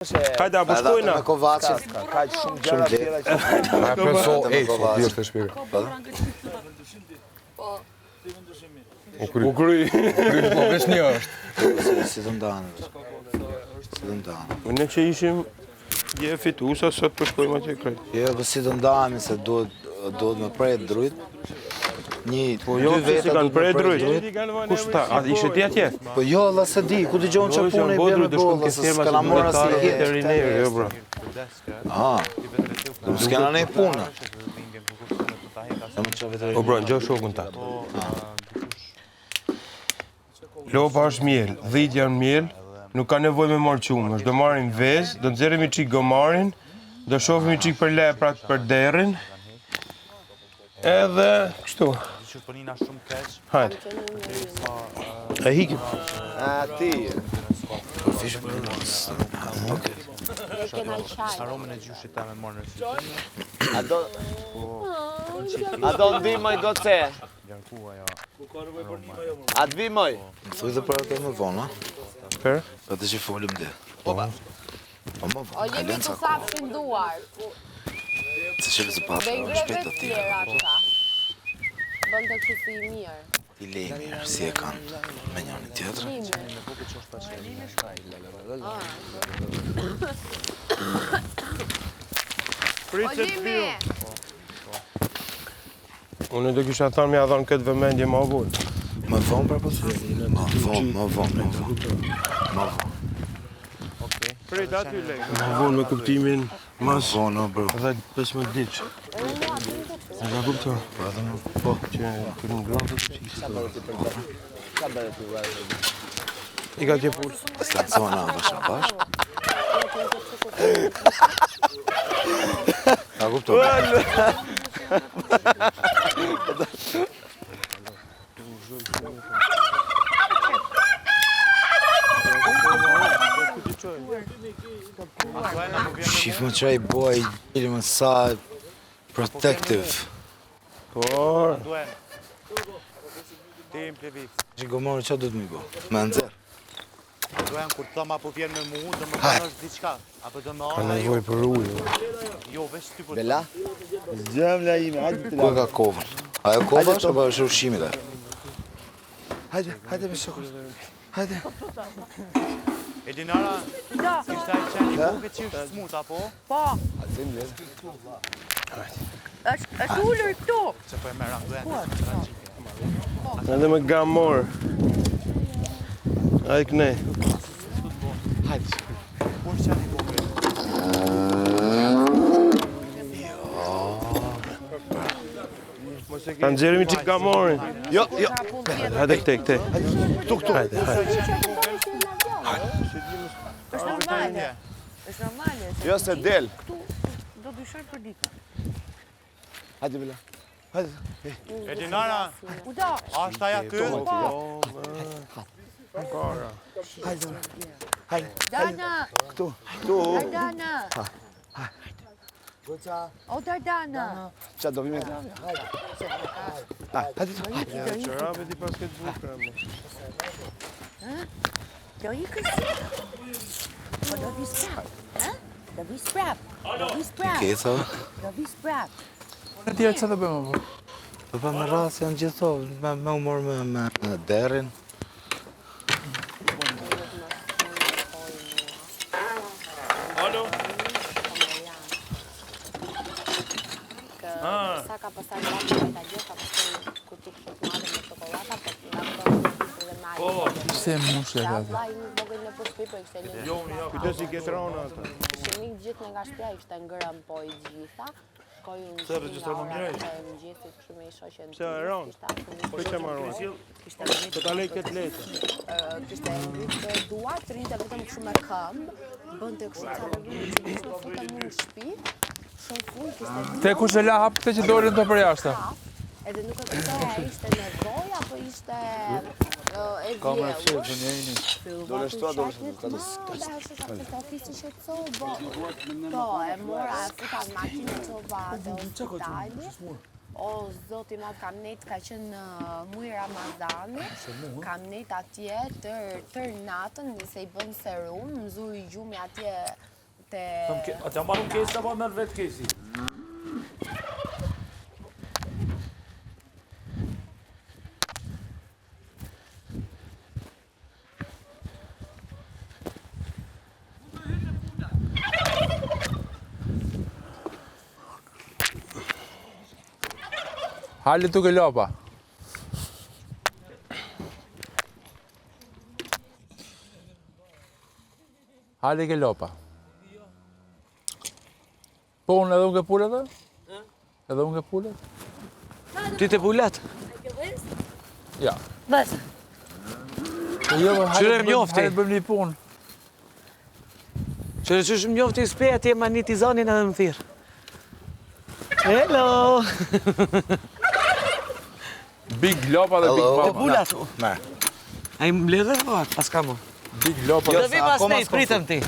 Hajde, apo shkojna? Me Kovacin. Ka kaq shumë gjëra Shumë tjera që... A po so, Edhe me ej, so, Kovacin. di është e shpjegë. Po. U kry. U kry. Kry, po veç një është. Si të ndanë. Si të ndanë. Ne që ishim dje fitusa, sot po shkojmë atje krejt. Jo, po si të ndahemi se duhet duhet me prej drujt. Një, Po jo, dy pse si veta kanë duhet me prej prej drujt. Kush ta? A ishe ti atje? Po jo, valla se di, ku dëgjon Jo, çfarë isha pune në i bën Bodrum, me do shkojmë bolla, ke se firma s'kana se marrë duhet asnjë hit. veterineri, jo bro. Ah. Do s'kena ne punë. Jam çfarë veterineri. Po bro, ngjo shokun ta. Lopa është miel, dhit janë miel, nuk ka nevojë me marrë qumësh, do marrim vezë, do nxjerrim i çik gomarin, do shohim i çik për leprat, për derrin. Edhe kështu. Hajde. E hikim. A, ti. Po fish për Okej. Kena qajt. A do... A do ndihmoj goce? A të vi moj? Më thuj dhe për atë më vonë, a? Për? Për atë që folëm dhe. Po më O vonë, jemi kalon të ca kohë. thafshin duar. Se që se pa Dhe ngre shpejt vetë të tjera. tjera këta. Bën të kështu si i mirë. Ti lej mirë, si e kanë me njëri tjetrin. Limi. O Pritet Limi! Unë do kisha thënë m'ja dhënë këtë vëmendje më vonë. Më vonë pra po thuj? Më vonë, më vonë, më vonë. Më vonë. Prit aty lek. Më vonë me kuptimin mas Vonë, o bro. 10-15 ditë. E ka kuptuar? Po edhe më po. Që kërën gratë të qikë. Qa bëre ti, vllai? I ka tje pulë. S'lancohen avash avash. A kuptoj. Shif më që i boj, i më sa protective. Por, Që gomorë që do të më i bo? Me nxerr. Duhen kur të thëm apo vjen me mu, do më thënë është diçka. Apo do më ka ardha nevojë për ujë. jo, veç ty po të Bela? Zgjemla ime, hajde të Ku e ka kovën? Ajo kova është apo është ushqimi ajo? Hajde, hajde me shokun. Hajde. Elinara, ishte ai qeni i vogël që është smut apo? Po, është është ulur këtu. Se po e merr Anduena. Edhe me gamor. Ai këne. Ku është qeni i vogël? Ta nxjerrim i çik gamorin. Jo, jo. Hajde këte, këte. Këtu, këtu. Hajde, hajde. Është normale. Është normale. se Jo, se del. Këtu do dyshoj për ditë. Hajde, Bela. Hajde. Elinara, U do. a është ai aty? Po. Hajde. Hajde. Dana, Këtu. Këtu. Dardana. O Dardana. Qa do vi me Hajde. Hajde. Hajde. Çorapet i pas këtë bukura. mo. Do ikës? Po do vis prap. Ha? Do vis prap. Do vis prap. Keca. Do vis prap. E tjerë që të bëjmë apo? Po pa me radhë se janë gjithë to, me, me u morë me, me, me derrin. Alo. Sa ka pasar gati në Itali, ka pasar kuti kështu të madhe me çokollata, po nga këto dhe me Po. Pse mush e Sa ka? vllai im i vogël në shtëpi, po ishte lënë. Jo, Kujdes i këtë rona ata. Ishim ik gjithë nga shtëpia, ishte ngrënë po i gjitha. Shkoj unë në shtëpi nga ora e mëngjesit kështu me i shoqen. Pse e ronë? Kishte asnjë Po që marrë. kishte ngritur Do ta lej këtë letë. kishte ngritur duart, rrinte vetëm kështu me këmbë, bënte kështu ca veprime që kishte futem unë në shtëpi, shumë fund kishte Te kush e la hap këtë që dolën të përjashta. Edhe nuk e kuptoja, a ishte nevojë apo ishte ë, e vjellur. Dole shtua, dole shtua. Po, e mora, e futa në makinë, e çova te hospitali. O, zoti madh, kam nejt, ka qenë në muaj Ramazani, kam nejt atje tër, tër natën, se i bën serum, më zuri gjumi atje. te... A t'ja marrë unë kesin apo merr vetë kesi? Hajde tu ke lopa. Hajde ke lopa. Po unë edhe unë ke pulat e? Edhe unë ke pulat? Ti te pulat? Ja. Bas. Po jo, po Qyre më njofti? Hajde bëjmë një punë. Qyre qysh më njofti s'pe atje ma një tizanin edhe më thirr. Hello! Big lopa dhe big Hello. mama. Te pulat? Merë. A i mbledhe po, pas ka mo. Big lopa Do dhe vi pas nej, pritëm ti.